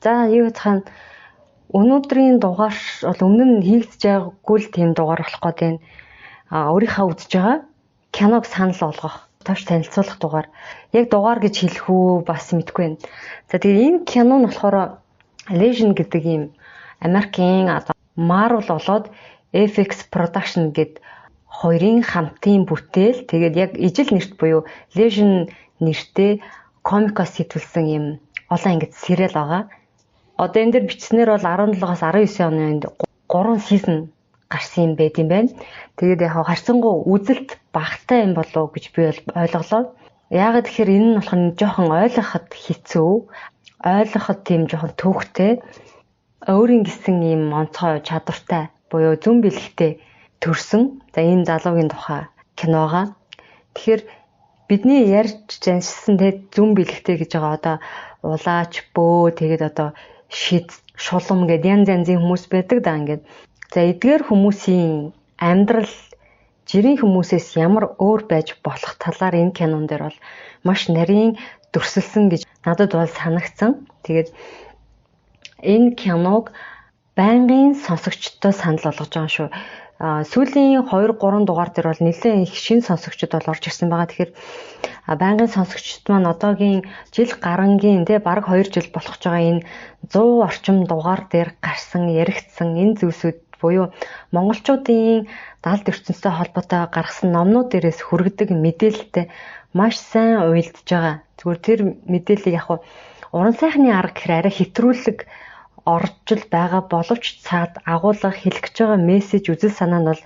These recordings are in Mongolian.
За юу яцхан өнөөдрийн дугаар бол өмнө нь хийгдэж байгаагүй л тийм дугаар болох гээд байна. Өөрийнхөө үзэж байгаа киног санал болгох, товч танилцуулах дугаар. Яг дугаар гэж хэлэх үү бас мэдэхгүй байна. За тэгээ энэ кино нь болохоор Legion гэдэг ийм Америкийн Marvel болоод FX Production гээд хоёрын хамтын бүтээл. Тэгээд яг ижил нэрт буюу Legion нэртэй комикос хэвлэсэн ийм олон ангид сериал байгаа. Одоо энэ дэр бичснээр бол 17-оос 19 оны үнд 3 season гарсан юм байт юм байна. Тэгээд яг харьцангуй үзэлт багатай юм болов уу гэж би бол ойлголоо. Яагаад гэхээр энэ нь болохоор жоохон ойлгоход хэцүү, ойлгоход тийм жоохон төвхтэй, өөрийн гэсэн ийм онцгой чадвартай буюу зүүн бэлэгтэй төрсөн. За энэ залуугийн тухай киногаа. Тэгэхээр бидний ярьж заншилсан те зүүн бэлэгтэй гэж байгаа одоо улаач, бөө, тэгээд одоо шид, шулам гэд янз янзын хүмүүс байдаг да ингээд. За эдгээр хүмүүсийн амьдрал жирийн хүмүүсээс ямар өөр байж болох талаар энэ кинон дээр бол маш нарийн дүрсэлсэн гэж надад бол санагдсан. Тэгээд энэ киног байнгын сонсогчдод санал болгож байгаа шүү. Сүүлийн 2 3 дугаар дээр бол нэлээд их шинэ сонсогчдод бол орж ирсэн байгаа. Тэгэхээр байнгын сонсогчдод маань одоогийн жил гарангийн тэ бараг 2 жил болох гэж байгаа энэ 100 орчим дугаар дээр гарсан, яригдсан энэ зүйлсүүд буюу монголчуудын далд ертөнцтэй холбоотой гаргасан номнууд дээрээс хүргэдэг мэдээлэлтэй маш сайн уялдж байгаа. Зүгээр тэр мэдээллийг яг уран сайхны арга гэхээр арай хэтрүүлэг орж л байгаа боловч цаад агуулга хэлэх гэж байгаа мессеж үзэл санаа нь бол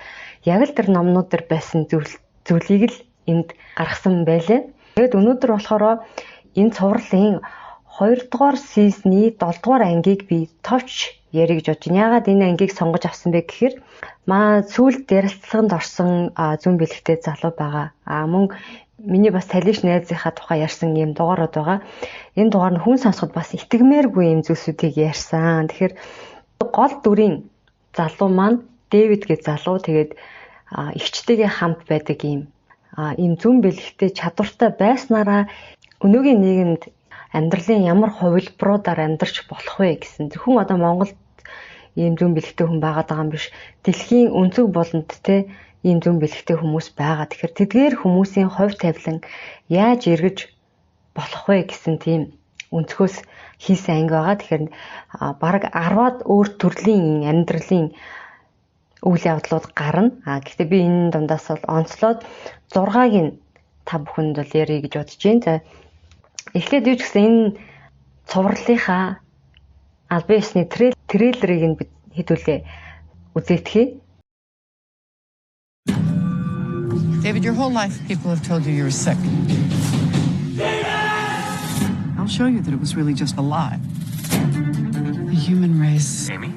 яг л тэр номнууд дээр байсан зүйлийг л энд гаргасан байлээ. Тэгээд өнөөдөр болохоор энэ цувралын 2 дугаар season-ий 7 дугаар ангийг би товч ярих гэж бодож байна. Яагаад энэ ангийг сонгож авсан бэ гэхээр маа сүүлд ярилцлаганд орсон зүүн бэлэгтэй залуу байгаа. Мөн миний бас талиш найзынхаа тухай ярьсан ийм дугаарууд байгаа. Энэ дугаар нь хүн сонсоход бас итгэмээргүй ийм зүйлсүүдийг ярьсан. Тэгэхээр гол дүрийн залуу маань Дэвид гэж залуу, тэгээд эгчтэйгээ хамт байдаг ийм зүүн бэлэгтэй чадвартай байснараа өнөөгийн нийгэмд амьдралын ямар хувилбаруудаар амьдарч болох вэ гэсэн. Зөвхөн одоо Монголд ийм зүүн бэлэгтэй хүн байгаад байгаа юм биш. Дэлхийн өнцөг болонд те ийм зүүн бэлэгтэй хүмүүс байгаа. Тэгэхээр тэдгээр хүмүүсийн хувь тавилан яаж эргэж болох вэ гэсэн тийм өнцгөөс хийсэн анги байгаа. Тэгэхээр бараг 10-аад өөр төрлийн амьдралын үйл явдлууд гарна. Гэхдээ би энэ дундаас бол онцлоод 6-ыг нь та бүхэнд бол ярих гэж бодож байна. За эхлээд юу ч гэсэн энэ цувралынхаа албан ёсны трейлерыг нь бид хэдүүлээ үзээтгэе. David, your whole life people have told you you were sick. I'll show you that it was really just a lie. The human race, Amy?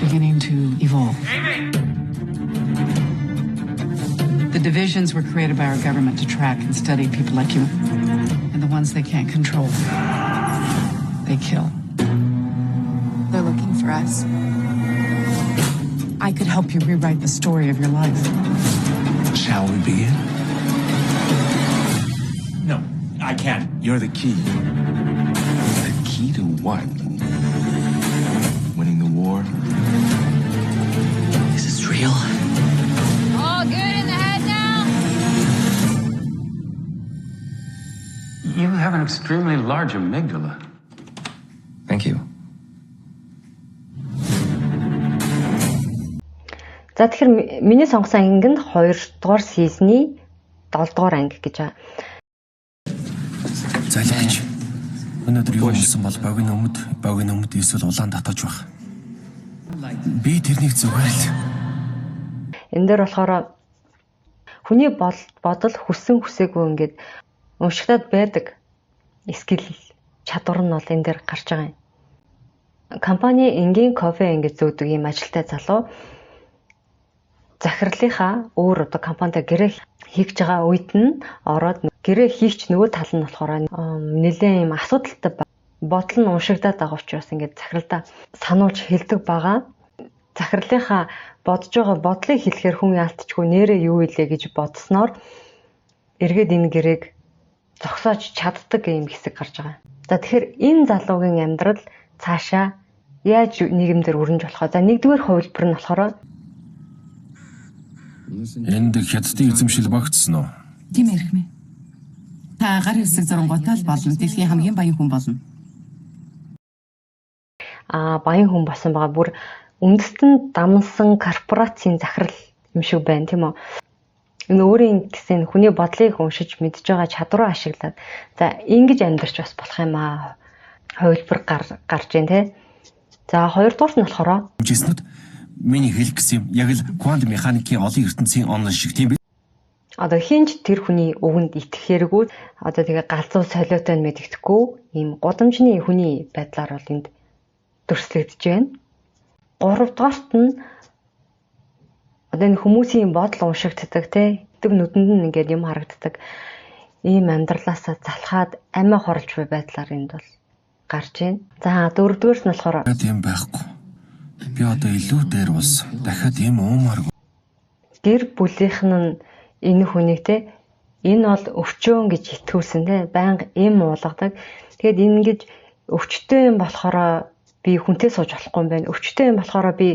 Beginning to evolve. Amy! The divisions were created by our government to track and study people like you. And the ones they can't control, they kill. They're looking for us. I could help you rewrite the story of your life. Shall we begin? No, I can't. You're the key. The key to what? Winning the war? Is this real? All good in the head now? You have an extremely large amygdala. Thank you. За тэгэхээр миний сонгосон анги нь 2 дугаар season-ий 7 дугаар анги гэж байгаа. Залхиж. Өнөөдөр юу болсон бол богино өмд, богино өмд эсвэл улаан татаж байх. Би тэрнийг зүгээр л. Энэ дээр болохоор хүний бодол хүссэн хүсээгүй ингээд уншигтаад байдаг скил чадвар нь бол энэ дээр гарч байгаа юм. Компани энгийн кофе ингэж зөөдөг ийм ажилтай залуу захирлынхаа өөр одоо компанитай гэрээ хийж байгаа үед нь ороод гэрээ хийч нөгөө тал нь болохоор нэлээд юм асуудалтай бодол нь уншигдаад байгаа учраас ингээд захиралдаа сануулж хэлдэг байгаа. Захирлынхаа бодож байгаа бодлыг хэлэхээр хүн яалтчгүй нэрээ юу илээ гэж бодсноор эргээд энэ гэрээг зогсоож чаддаг юм хэсэг гарч байгаа. За тэгэхээр энэ залуугийн амьдрал Цаашаа яаж нийгэмдэр өрнөж болох вэ? За, нэгдүгээр хувилбар нь болохоор Энд хятадын эзэмшил багтсан уу? Тийм эрхмээ. Та гар хэсэг зурангуйтай л болно. Дэлхийн хамгийн баян хүн болно. Баян хүн болсон байгаа. Бүр үндэстэн дамнсан корпорацийн захирал юм шиг байна, тийм үү? Энэ өөрийн гэсэн хүний бодлыг уншиж мэдж байгаа чадвараа ашиглаад за ингэж амьдарч бас болох юм аа. Хувилбар гарч ийн тэ. За, хоёрдугаарт нь болохоор Жиснүүд миний хэлэх гэсэн юм яг л квант механикийн олон ертөнцийн онол шиг тийм биз? Одоо хинч тэр хүний үгэнд итгэхээргүй, одоо тэгээ галзуу солиотой нь мэддэхгүй ийм гудамжны хүний байдлаар бол энд дүрслэгдэж байна. Гуравдугаарт нь одоо энэ хүмүүсийн бодол уншигддаг те, итгэв нүдэнд нь ингээд юм харагддаг ийм амьдралаасаа залхаад амиа хорлж буй байдлаар энд бол гарч байна. За, дөрөвдүгээрт нь болохоор Тийм байхгүй. Би одоо илүү дээр болсон. Дахиад ийм уумааргүй. Гэр бүлийнх нь энэ хүнийг те, энэ бол өвчөөн гэж итгүүлсэн те, байнга эм уулгадаг. Тэгээд ингэж өвчтөй юм болохоор би хүнтэй сууж болохгүй юм байна. Өвчтөй юм болохоор би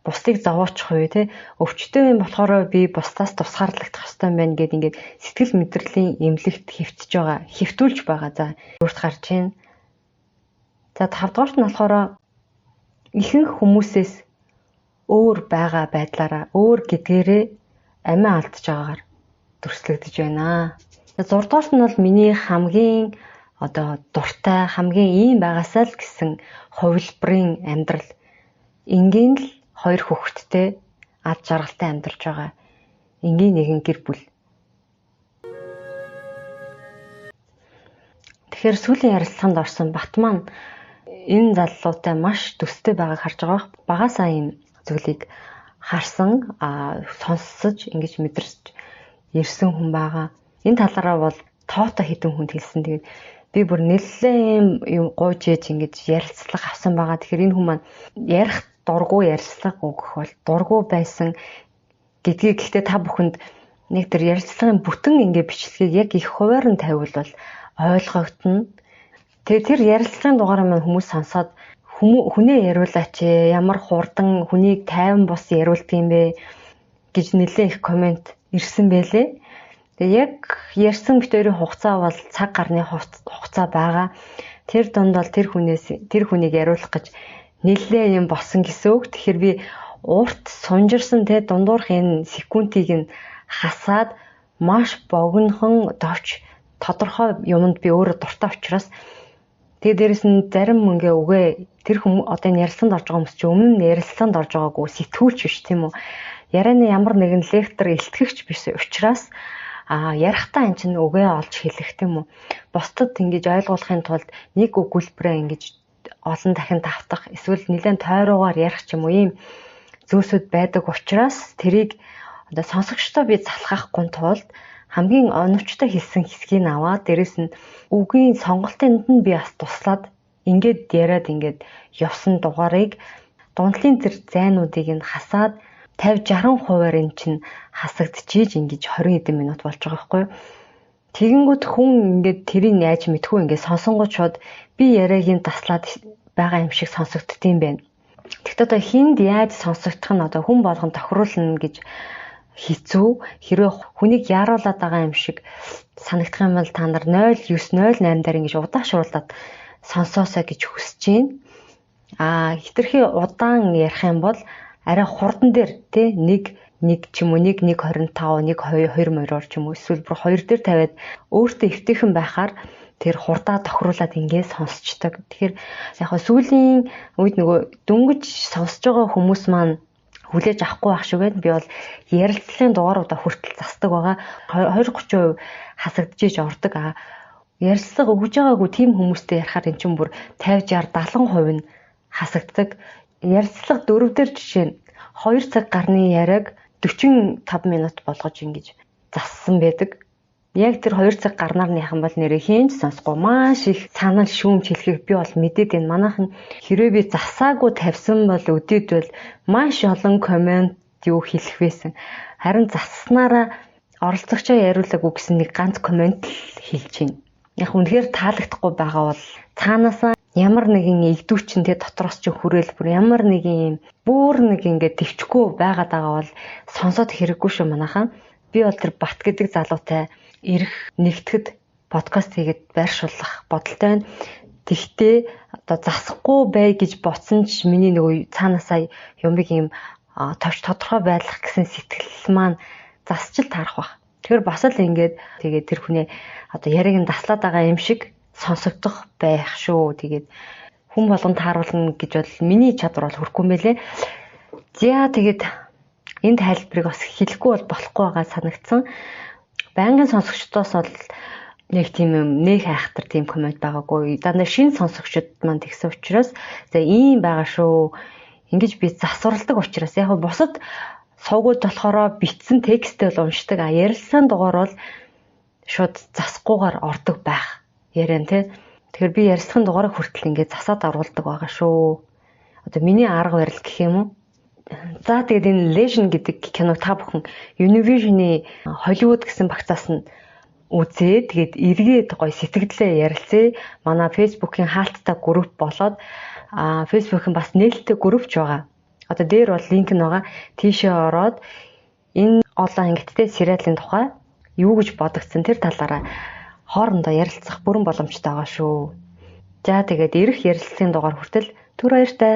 бусдыг зовоочих уу те, өвчтөй юм болохоор би бусдаас тусгаарлагдах ёстой юм байна гэд ингээд сэтгэл мэдрэлийн эмнэлэгт хэвтэж байгаа, хэвтүүлж байгаа. За, өөрт гарч байна. За, тавдугаарт нь болохоор ихэнх хүмүүсээс өөр байгаа байдлаараа өөр гэдгээрээ амиа алдж байгаагаар дүрслэгдэж байна. Зурдугаарт нь бол миний хамгийн одоо дуртай, хамгийн ийм байгаасаа л гэсэн хувилбарын амьдрал. Энгийн л хоёр хүүхэдтэй ад жаргалтай амьдарч байгаа энгийн нэгэн гэр бүл. Тэгэхээр сүүлийн ярилцлаганд орсон Бат маань энэ залуутай маш төстэй байгааг харж байгаа. Багасаа ийм зүйлийг харсан, сонсож ингэж мэдэрч ирсэн хүн байгаа. Энэ талаараа бол тоотой хэдэн хүнд хэлсэн. Тэгээд би бүр нэлээд юм гуйж ээж ингэж ярилцлага авсан байгаа. Тэгэхээр энэ хүн маань ярих дургүй, ярилцлага өгөх бол дургүй байсан гэдгийг гэхдээ та бүхэнд нэг тэр ярилцлагын бүтэн ингээ бичлэгийг яг их хувиар нь тавиул бол ойлгогдно. Тэгээ тэр ярилцлагын дугаараа маань хүмүүс сонсоод хүнээ яриулаач, ямар хурдан хүнийг тайван бус яриулдаг юм бэ гэж нэлээд их комент ирсэн байлээ. Тэгээ яг ярьсан бит хоёрын хугацаа бол цаг гарны хугацаа байгаа. Тэр дунд бол тэр хүнээс тэр хүнийг яриулах гэж нэлээд юм болсон гэсэн үг. Тэгэхээр би урт сунжирсан те дундуурх энэ секундийг нь хасаад маш богинохон товч тодорхой юмд би өөрөө дуртай учраас тэгээ дээрэс нь зарим ингээ үгээ тэр хүм одоо энэ ярилцлаганд орж байгаа хүмүүс чинь өмнө нь ярилцлаганд орж байгаагүй сэтгүүлч биш тийм үү. Ярианы ямар нэгэн лектор илтгэгч биш учраас ярихтаа эн чинь үгээ олж хэлэх тийм үү. Бусдад ингэж ойлгуулахын тулд нэг өгүүлбэрээ ингэж олон дахин давтах эсвэл нэлээд тойруугаар ярих ч юм уу ийм зүйлсүүд байдаг учраас тэрийг одоо сонсогчдоо би залхахгүй тулд хамгийн оновчтой хэлсэн хэсгийг аваад дээрэс нь үгийн сонголтынд нь би бас туслаад ингээд яриад ингээд явсан дугаарыг дундлын тэр зайнуудыг нь хасаад 50 60 хувиар эн чинь хасагдчихийж ингэж 20 хэдэн минут болж байгаа байхгүй юу. Тэгэнгүүт хүн ингээд тэрийг яаж мэдхүү ингээд сонсонгууд шууд би яриаг нь таслаад байгаа юм шиг сонсогддгийм байна. Тэгэхдээ одоо хинд яаж сонсогдох нь одоо хүн болгон тохируулна гэж хэцүү. Хэрвээ хүнийг яаруулад байгаа юм шиг санагдах юм бол та нар 0.9 08 дээр ингэж удаашруулад сонсоосой гэж хүсэж байна. Хитрхи удаан ярих юм бол арай хурдан дээр тий 1 1 ч юм уу 1 1.25 1 2 2 мороор ч юм уу эсвэл бүр 2 дээр тавиад өөртөө эвтэйхэн байхаар тэр хурдаа тохируулад ингээд сонсчдаг. Тэгэхээр яг хаа сүүлийн үед нөгөө дөнгөж сонсож байгаа хүмүүс маань хүлээж авахгүй байх шиг байна. Би бол ярилцлагын дугааруудаа хүртэл засдаг байгаа. 20-30% хасагдчихж ордог. Ярилцлага өгж байгаагүй тийм хүмүүстэй ярихаар эн чинь бүр 50 60 70% нь хасагддаг. Ярилцлага 4 дээр жишээ нь 2 цаг гарны яриаг 45 минут болгож ингэж зассан байдаг. Яг тэр 2 цаг гарнаар нь яхан бол нэрээ хийнч сонсохгүй маш их санал шүүмж хэлхийг би бол мэдээд байна. Манайхан хэрвээ би засаагүй тавьсан бол өдөөд бол маш олон комент юу хэлэх байсан. Харин заснараа оролцогчоо яриулаагүй гэсэн нэг ганц комент л хэлж байна. Яг үнэхээр таалагдахгүй байгаа бол цаанаасаа Ямар нэгэн эгдүүчин те дотроос чинь хүрээл бүр ямар нэгэн юм бүр нэг ингээд төвчгүй байгаад байгаа бол сонсоод хэрэггүй шүү манайхан. Би бол тэр Бат гэдэг залуутай ирэх нэгтгэд подкаст хийгээд байршуулах бодолтой байна. Тэгтээ одоо засахгүй бай гэж бодсон ч миний нөгөө цаанаасаа юмыг юм товч тодорхой байлгах гэсэн сэтгэл маань засч л таарах бах. Тэгэхээр бас л ингээд тэгээд тэр хүнээ одоо яриаг нь таслаад байгаа юм шиг сонсогдох байх шүү. Тэгээд хүн болгон тааруулна гэж бол миний чадвар бол хүрхгүй мэлээ. За тэгээд энэ тайлбарыг бас хэлэхгүй бол болохгүй байгаа санагдсан. Байнгын сонсогчдоос бол нэг тийм юм нэх айхтар тийм коммент байгаагүй. Дандаа шинэ сонсогчдод маань тэгсэн учраас за ийм байгаа шүү. Ингэж би засварладаг учраас яг бусад сувгууд болохоор бичсэн текстээ бол уншдаг. А ярилцсан дугаар бол шууд засахгүйгээр ордог байх яриан тий. Тэгэхээр би ярилцсан дугаарыг хүртэл ингээд засаад оруулдаг байгаа шүү. Одоо миний арга барил гэх юм уу? За тэгээд энэ Legend гэдэг киног та бүхэн Univision-ы Hollywood гэсэн багцаас нь үзээ. Тэгээд эргээд гоё сэтгэлдээ ярилцъя. Манай Facebook-ийн хаалттай групп болоод Facebook-ын бас нээлттэй групп ч байгаа. Одоо дээр бол линк нь байгаа. Тийшээ ороод энэ олон ангиттай сериалын тухай юу гэж бодогдсон тэр талаараа хоорондоо ярилцах бүрэн боломжтой байгаа шүү. За тэгээд ирэх ярилцлагын дугаар хүртэл түр баяртай.